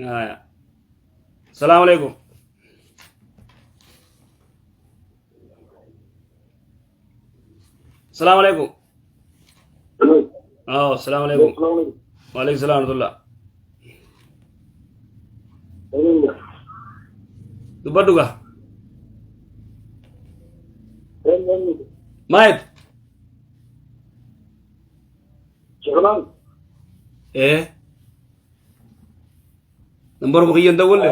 Haya. Salaamu alaikum. Salaamu alaikum. Oh, salaamu alaikum. Wa alaikum salaam wa rahmatullah. Dubbadhu gaa. Maayet. Ee. Nambaruma kiyyan dawwalle.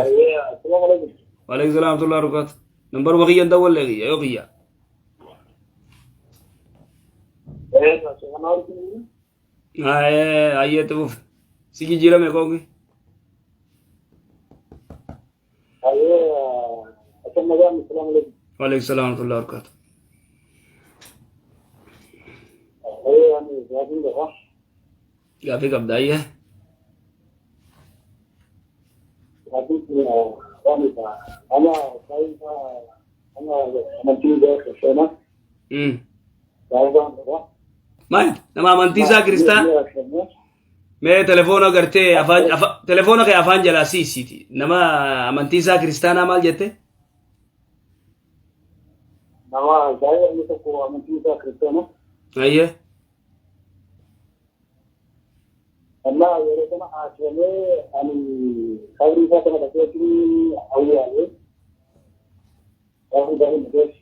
Wa alaikum salaam wa rahmatullah wa barakatuh. Nambaruma kiyyan dawwalle kiyya yoo kiyya. Ayyee ayyee itti fufi. Si jijjiirame qoonqi. Wa alaikum salaam wa rahmatullah wa barakatuh. Gaaffii qabda ayyee. Maal nama amantii isaa kiristaan mee telefoona gartee afaan telefoona kee afaan jalaa siisiiti nama amantii isaa kiristaanaa maal jette? Nama baay'ee tokko amantii isaa kiristaana. Ayyee. Amma yeroo kana haasofamee ani qabrii isaa kana dhaqeetiin awwaalee. Qabrii isaa kana dhaqeetti.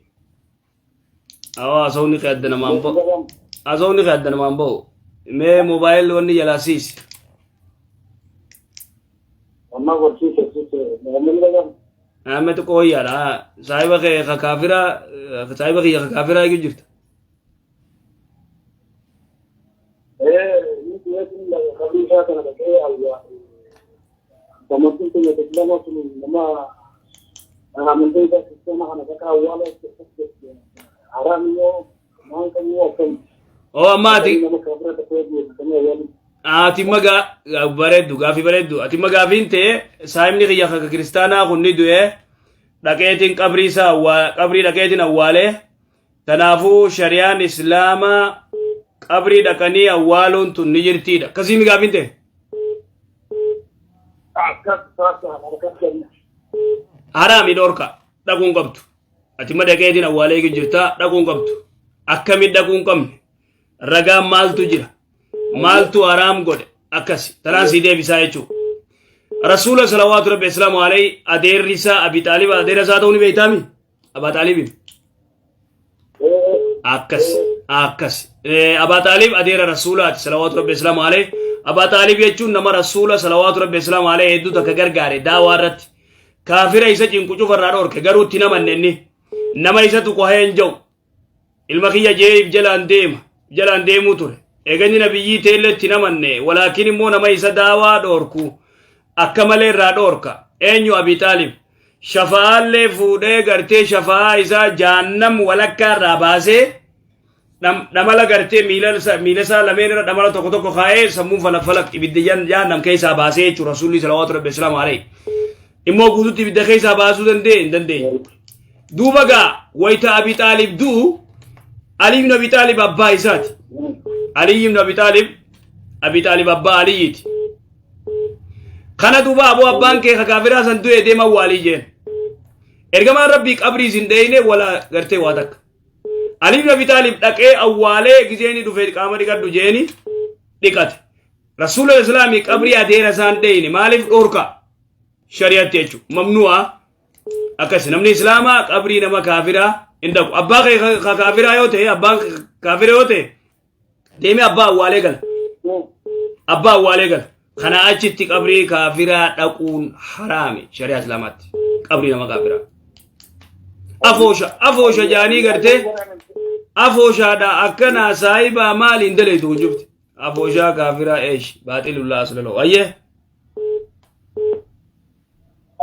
Awwa haasawni kee adda namaan ba'u. Haasawni kee adda namaan ba'u. Mee moobaayil wanni jalaa siisi. Amma barsiise siise namni dhaga'amu. Amma xiqqoo wayyaadha. Saahiba kee ka kaafiraa saahiba kiyya ka kaafiraa eegu jirta. Qabrii isaa kana dhaqee awwaalee. Amantiin keenya islaamaa sun nama amantiin isaa kiristaanaa kana dhaqaa awwaala haraam immoo maal qabu akkam. Oo amma ati Nama kaafira tokko eeggatanii awwaalu. ati magaa bareeddu gaafii bareeddu ati magaafiin ta'e saahibni kiyya ka kiristaanaa kun ni du'e dhaqeetiin qabrii isaa qabrii dhaqeetiin awwaalee Kanaafuu shari'aan Islaamaa qabrii dhaqanii awwaaluun tun ni jirtiidha. Akkasii mi gaafiin ta'e? Haraami dhorka dhaquu hin qabdu. Ati ma dhaqeetiin awwaalee eegi jirtaa dhaquu hin qabdu. Akkamiin dhaquu hin qabne? Ragaan maaltu jira? Maaltu haraam godhe? Akkasi. Tanaan sii deebisaa jechuudha. Rasuula salawaatu rabbi islaamu alayhi adeerri isaa Abi Xaalib adeera isaa ta'uu ni beektaami? Abaa Xaalibiin. Akkas akkas. Abaa Xaalib adeera Rasuulaati salawaatu rabbi islaamu alayhi. Abaa Xaalib jechuun nama Rasuula salawaatu rabbi islaamu alayhi hedduu takka gargaare daawaa irratti. Kaafira isa cinqu cufarraa dhorke garuu itti namanne inni. Nama isa tuqu hayeen ja'u. Ilma kiyya jeef jalaan deema. Jalaan deemuu ture. Eeganni nabiyyii teellee itti namanne walaakin immoo nama isa daawaa dhorku akka malee irraa dhorka. Eenyu Abii Xaalib. Shafa'aallee fuudhee gartee shafa'aa isaa jahannam walakkaa irraa baasee dhamala gartee miila isaa lameen irra dhamala tokko tokko kaa'ee sammuun falak falak ibidda jahannam keessaa baasee jechuudha rasuulli salawaatu rabbi islaamu alayhi. Immoo guututti ibidda keessaa baasuu danda'e hin dandeenye. Duuba gaa wayita Abi Xaalib du'u Ali ibn Abi Xaalib abbaa isaati. Ali ibn Abi Xaalib Abi Xaalib abbaa Aliyyiiti. Kana duuba aboo abbaan kee ka kaafiraa san du'e deema awwaalii jeen. Ergamaan Rabbii qabrii isin dheeyne wala gartee waa takka. Ali ibn Abi Xaalib dhaqee awwaalee gizee inni dhufe qaama dhiqadhu jeeni dhiqate. Rasuula Islaamii qabrii adeera isaan dheeyne maaliif dhoorka? Shari'atti jechuudha. Mamnu'a akkasi namni Islaamaa qabrii nama kaafiraa hin dhaqu. Abbaa kee ka kaafiraa yoo ta'e abbaan kaafira yoo ta'e deemee abbaa awwaalee gala. Abbaa awwaalee gala. Kana achitti qabrii kaafiraa dhaquun haraami shari'aa islaamaatti. Qabrii nama kaafiraa. Afoosha afoosha jaanii gartee afooshaadha akkanaa saayibaa maaliin daleetu kun jufti. Afooshaa kaafiraa eesh baaxilullaa aslaloo. Ayyee.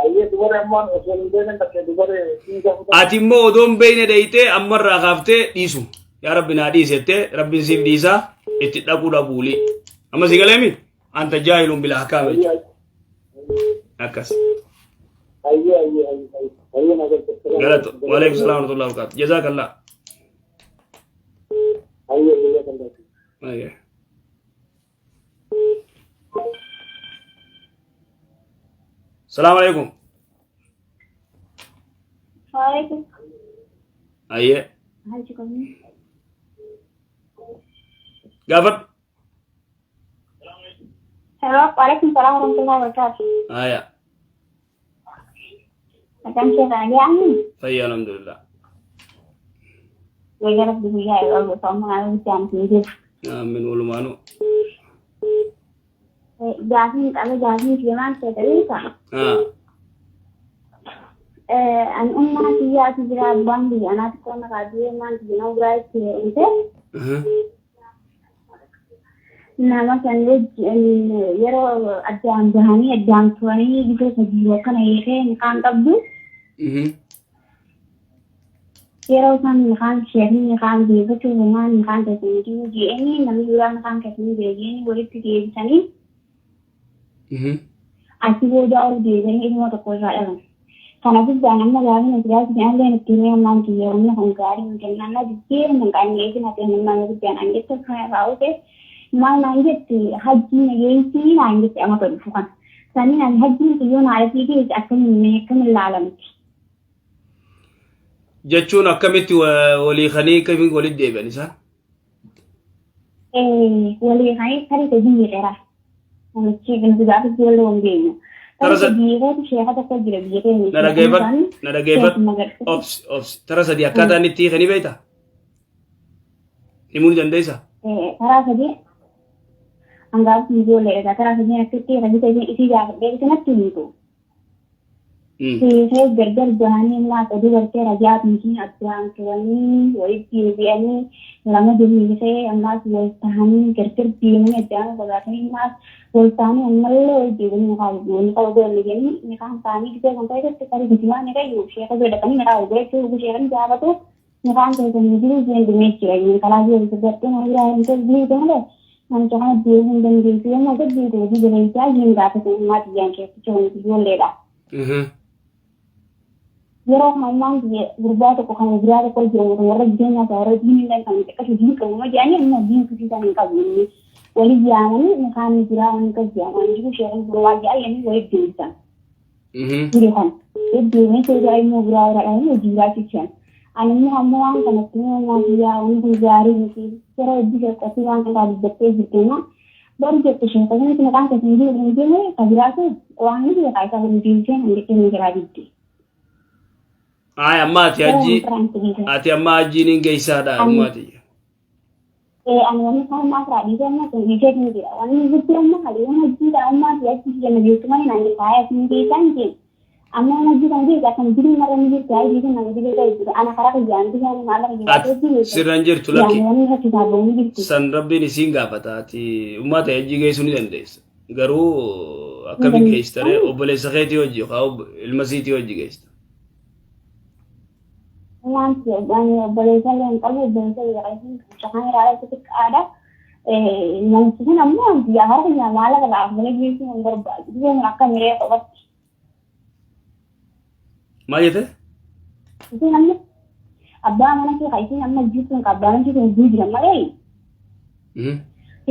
Ayyee dubara ammaan osoo hin beekne dhaqee dubara dhiiga fudhate. Ati immoo odoo hin beekne dheeyxee ammarraa kaaftee dhiisu. Yaa Rabbi naa dhiisi jettee Rabbiin siif dhiisaa itti dhaquu dhabuuli. Amma si galeemi? Anta jaahilun bila ahkaam jechuudha. Akkas. Ayyee ayyee ayyee ayyee na galte. Galatu. Waalaikum salaam wa rahmatullahi wa barakatuh. Jazakallah. Ayyee jazakallah. Ayyee. Salaamu alaikum. Waalaikum. Ayyee. Gaafadhu. Hello, waalaikum salaam warahmatullahi wabarakatuh. Aya. Akkam sheekh nagayaani? Fayyaa alhamdulillah. Wayya rabbi guyyaa yeroo gosa ammaa guddaan isin jiru. Aamin walumaanuu. Gaafiin qaba gaafiin kiyya maal ta'e beektaa? Ah. Ani ummaa kiyyaatu jira abbaan biyya anaatti qonna kaadiyee maal kiyya nama biraa itti heerumte nama san wajjin yeroo addaan bahanii addaan turanii bifa sadii akkana hiikee niqaan qabdu yeroo isaan niqaan sheekni niqaan deebifachuu uumaan niqaan keessanii jiru je'anii namni biraa niqaan keessanii jira je'anii walitti deebisanii achi booda ol deebi'anii ilmoo tokko irraa dhaban. Kana gubbaan amma gaafin as gaafi jedhan itti himee ammaan kiyya wanni kun gaarii hin jennaan na diddee hin qaanne eegina ta'e nama guddaan an jettu kana irraa ofe maal naan jetti hajjii na geessii naan jetti amata dhufu kana. Saniin ani hajjiin kiyyoo naa dhafii geesse akkamiin mee akkamiin laalamti. Jechuun akkamitti walii kanii akkamiin walitti deebi'an isaan? Walii kanii tarii hojii jedheera. Namichi nuti gaafa ijoollee hin geenyu. Tara Tarii hojii sheeka tokko jira biyya keenya. Na dhageeffadhu. Na dhageeffadhu. Obsi obsi. Tara sadii akkaataa inni itti hiikanii beektaa? Himuu ni dandeessaa? Karaa sadii hangaafni ijoollee egaa karaa sadii akkatti hojii isii gaafadhee isinatti himtu. Hiikee gargar bahanii ammaa sadii gartee rajaat miti addaan turanii walitti deebi'anii lama hiikee ammaas wal tahanii gargar deemanii addaan fagaatanii ammaas wal ta'anii ammallee walitti deebi'anii niqaa godhanne jedhanii niqaan ta'anii gisee kan ta'e tarii bitimaa ni qayyuu sheeka bira dhaqanii niqaa godhachuu sheekan gaafatu niqaan keessanii jiru jeen dhumee jira jeen karaa jiru gartee nama biraa hin ta'e beekte malee namicha kana deemuu hin dandeessu yommuu gad deemte hojii jireenya jeen gaafate ammaa xiyyaan keessatti wanti ijoolleedha. Yeroo kana ummaan biyya gurbaa tokko kan biraa tokko jiru kan warra jireenyaa isaa warra diinii illee kan xiqqashu diin qabu ma jedhanii ammoo diin kusiisan hin qabu inni walii yaamanii mukaan jiraa wanni kas jedhaman jiru sheekan gurbaa jedhanii walitti deebisan. Jiru kan deddeebiin seegaa immoo biraa biraa dhahanii hojii biraa cichan. Ani immoo ammoo waan kanatti immoo maatii wanni kun gaarii miti yeroo hojii sheekkatii waan kana dubbattee jirti na bari jette sheekkatii maqaan keessan jiru hin jenne ka jiraatu waan ni beekaa isa kun deebisee hin jettee ni jiraa jirti. Ay amma ati hajjii ati amma hajjiin hin geessaadha amma ati. Ani wanni kan ammaa firaa dhiisee amma sun dhiisee ni jira. Wanni guddoo amma haliiwwan hojii kan ammaa fi achi jenna beektu malee naan faaya sun geessaan jeen. Amma waan hojii kan geesse akkam jiru marra ni jirti hayi dhiisee nama jiru ta'e jira. Ana karaa kiyyaan bishaan maallaqa Ati jiraatee jiru. sirra hin jirtu lakki. Yaani wanni rakkisaa bahu ni jirti. San rabbiin isiin gaafata ati uummata hajjii geessuu ni dandeessa. Garuu akkamiin geessita ree obboleessa keetii hojii yookaan ilma siitii hojii geessita. Wanti ani obboleessa illee hin qabu obboleessa biyya keessa kan irraa xixiqqaadha. Namichi kun ammoo biyya hara kiyya maallaqa irraa malee geessuu hin barbaadu. Biyya kun akka miree qophatti. Maal jette? Isiin amma abbaa mana kee kan isiin amma jirtu kan abbaa mana kee kun jira malee.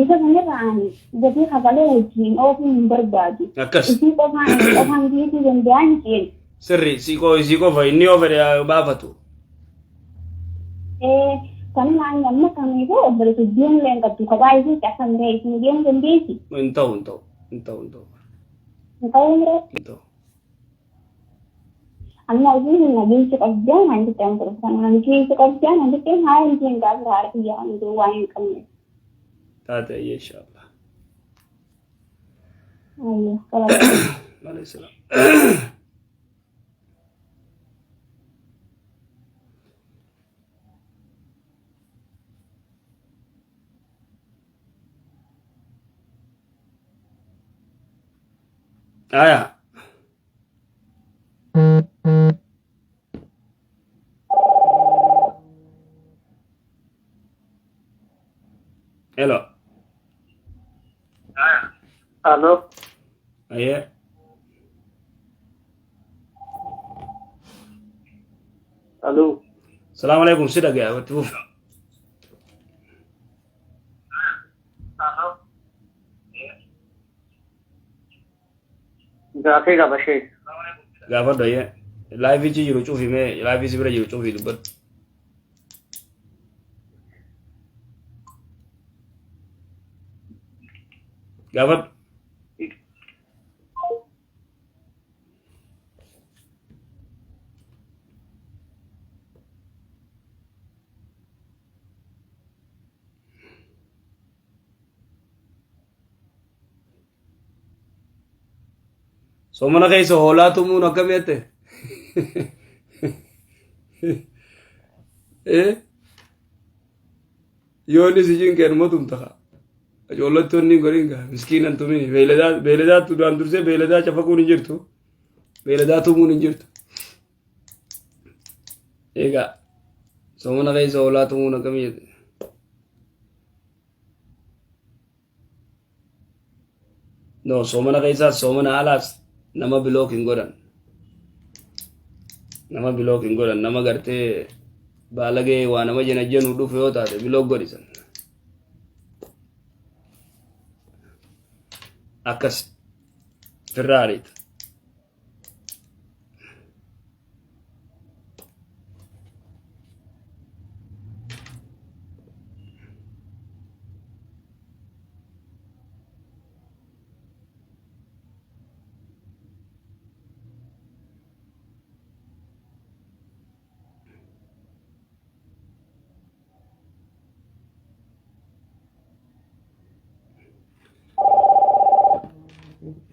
Isa sanirraa ani gatii kafalee wajjin oofuu hin barbaadu. Akkas. Isii qofaan qofaan geessuu danda'an isheen. Sirri si qofa inni yoo fedhe baafatu. Kanuma ani amma kamiifuu obboleessa deemuu illee hin qabdu kophaa isiitti akka miree isin deemuu dandeessi. Hin ta'u hin ta'u hin ta'u hin ta'u Hin ta'uu miree. hin ta'u. Amma isiin na geessu qabdaan ani jettee amma dhufu kana na geessu qabdaan ani jettee haala isheen gaafa haala kiyyaa kan jiru waan hin qabne. Taate ayyee inshaallah. Ayyee qabata. Alayhi salaam. Aya. Hello. Alo. Aye. Alo. Salaam alaikum si dhagaya itti fufi. Gaafii qaba sheek. Gaafadhu ayyee. Laayifichi jiru cufi mee laayifii si bira jiru cufi dubbadhu. Gaafadhu. Soomana keessa hoolaa tumuun akkam jette? Eh? Yoo inni si cinqee numa tumta kaa. Ijoollatti wanni hin godhin kaa. Miskiinan tumini. Beeyladaa beeyladaattu duraan dursee beeyladaa cafaquun hin jirtu. Beeyladaa tumuun hin jirtu. Egaa soomana keessa hoolaa tumuun akkam jette? No, soomana keessaas soomana alaas nama bilook hin godhan. Nama bilook hin godhan. Nama gartee baalagee waa nama janajjanu dhufu yoo taate bilook godhisan. Akkas firraa ariita.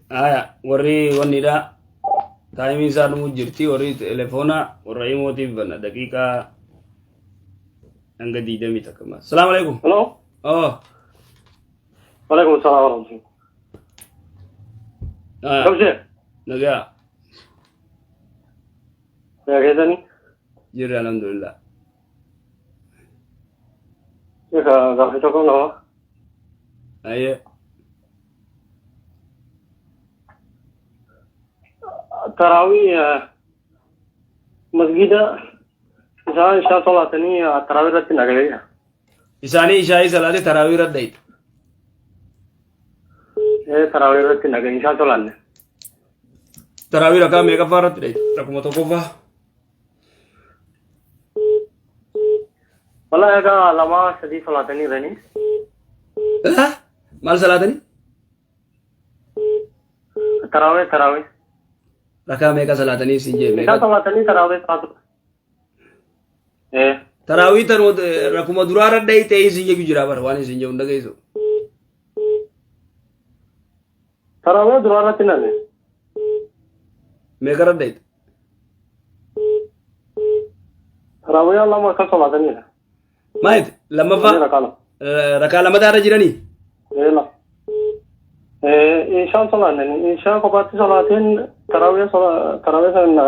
Aya, warri wannidha. Taayimiin isaa dhumuu jirti. Warri telefoona warra imootiif banna daqiiqaa hanga diidamii takka. Salaamu alaikum. Hello. Oh, Waalaikum salaam warahmatullahi. aya, Kam ishee? nagaa Yaa keessanii? jirra alhamdulillah. Egaa gaaffii tokko qaba. Ayyee. Taraawii masgida isaan ishaa salaatanii taraawii irratti nagalee. Isaanii ishaa'ii salaatee taraawii irra dhayita. Taraawii irratti nagalee ishaa salaanne. Taraawii rakaa meeqaffaa irratti dhayita? Rakkuma tokkoffaa. Walaa egaa lama sadii salaatanii jiranii. Maal salaatanii? Taraawii taraawii. Rakaa meeqa salaatanii siin jee Isaan meeqa? salaatanii taraawii salaatu. Taraawii tan rakkuma duraa irra dhayitee siin jechuu jira bara waan isin jedhu hin dhageessu. Taraawii duraa irratti nane. Meeqa irra dhayite? Taraawii lama akka salaatanidha. Maayit lammaffaa Rakaa lama. rakaa lamataa irra jiranii? Lama. Ishaan salaanne ishaan kophaatti salaateen taraawii taraawii sana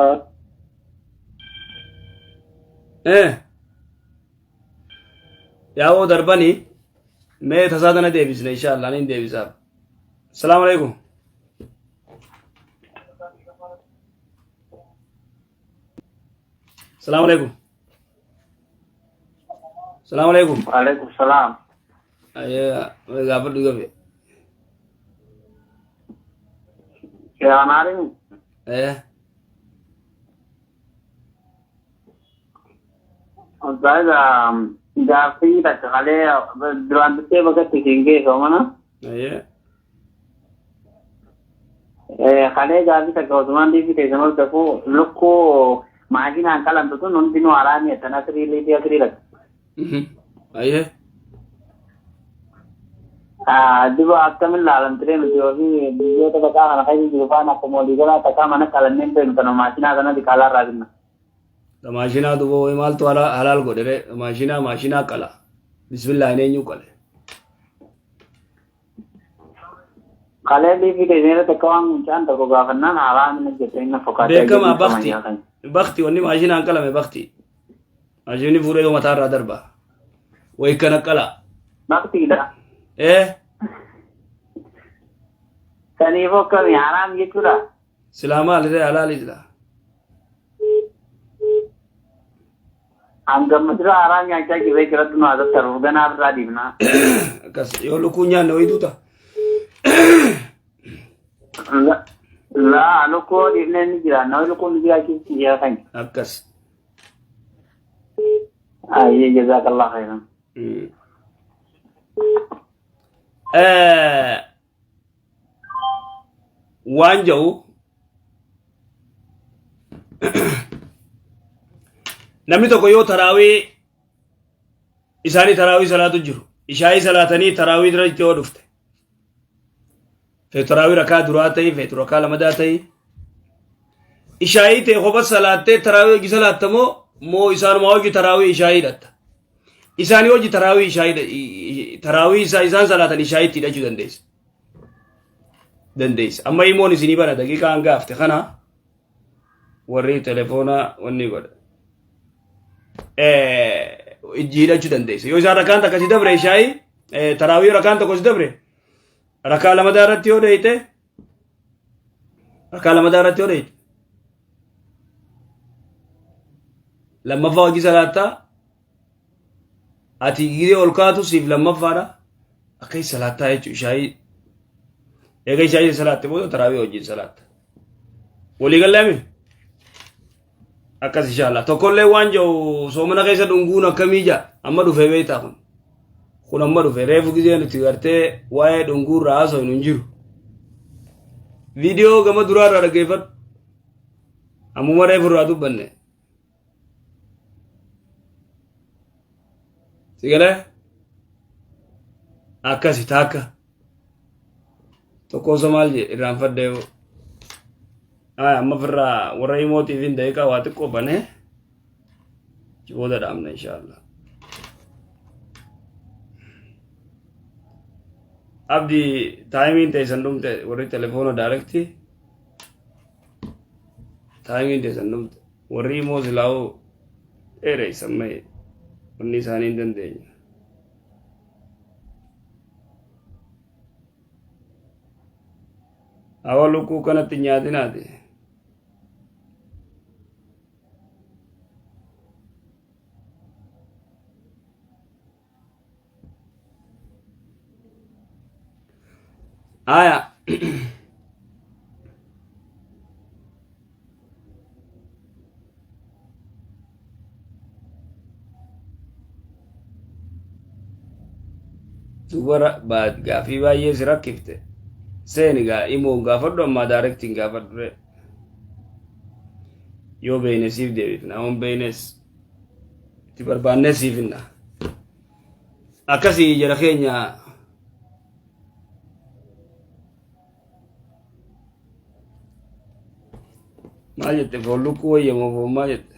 Yaa'oo darbanii mee tasaa tana deebisne inshallah niin deebisaaf. Salaamu alaikum. Salaamu alaikum. Salaamu alaikum. Waalaikum salaam. Ayyee gaafadhu gafe. Maaliin Ustaaza gaaffii takka kalee duraan dursee bakka itti siin geessu mana. Ayyee. Kalee gaaffii takka Osmaan dhiifi teessan hordofu lukkuu maashinaan qalamtu tun hundinuu haraami jettan asirii liitii asirii lakka. Ayyee. Duba akkamiin laalamtiree nuti ofii biyyoota baqaa kana keessa jiru faana akkuma walii galaa takkaa mana qalanneen beeknu kana maashinaa kana diqaalaa irraa binna. Maashinaa duba wayi maaltu halaal godhe ree? Maashinaa maashinaa qala. Bismillah hin eenyu qale. Kalee liifii teessan irratti akka waan mucaan tokko gaafannaan haraami jettee inni fokaatee Beekamaa bakti. Bakti wanni maashinaan qalame bakti. Maashinni fuudhee mataa irraa darba. Wayi kana qala. Baktiidha. Eh Saniif akkami haraam jechuudha. Silaa maali ree halaali silaa. Hangam dura haraam nyaachaa jirree jiratti nu haasoftaruuf ganaa irraa dhiibna. Akkas yoo lukkuu nyaanne wayii duuta. Laa lukkuu dhiifnee ni jira. Nama lukkuun ni jiraachuuf yaa kan. Akkas. Ayyee jazaakallah khairan. Waan jedhu namni tokko yoo taraawii isaanii taraawii salaatu jiru ishaayii salaatanii taraawii dura yoo dhufte feetu taraawii rakaa duraa ta'ii feetu rakaa lamadaa ta'ii ishaayii ta'e kopha salaattee taraawii hojii salaatta moo moo isaanuma hojii taraawii ishaayii hidhatta isaanii hojii taraawii ishaayii taraawii isaa isaan salaatan ishaayiitti hidhachuu dandeessa dandeessa amma imoon isinii bana daqiiqaa hanga hafte kana warri telefoona wanni godha ijji hidhachuu dandeessa yoo isaan rakaan takka si dabre ishaayii taraawii rakaan tokko si dabre rakaa lamadaa irratti yoo dheeyte rakaa lamadaa irratti yoo dheeyte lammaffaa hojii salaattaa ati gizee ol kaatu siif lammaffaadha akka salaattaa jechuun ishaayii eega ishaayii salaatte booda taraawii wajjin salaatta walii galleemi akkas inshallah tokkollee waan jiru soomana keessa dhunguun akkamii jaa amma dhufee beektaa kun kun amma dhufe reefu gizee nuti gartee waa'ee dhunguu irraa haasofnu hin jiru viidiyoo gama duraa irraa dhaggeeffadhu ammuma reefu irraa dubbanne si galee akkasi taakka tokko osoo maal jedhe irraanfadhe yoo Ay, amma firraa warra imootiif hin daqiiqaa waa xiqqoo banee achi booda dhaabna inshaallah. Abdi taayimiin teessan dhumte warri telefoona daarekti taayimiin teessan dhumte warri imoo silaa'uu dheereessan mee wanni isaanii hin dandeenya. Awa lukkuu kanatti hin nyaatinaati. Aya. Dubara gaafii baay'ee si rakkifte. Seeni gaa imoon gaafadhu ammaa daarektiin gaafadhu ree. Yoo beeyne siif deebifna yoon beeynes itti barbaannee siif hinna. Akkasii jara keenya maal jette foon lukkuu wayya moo foon maal jette?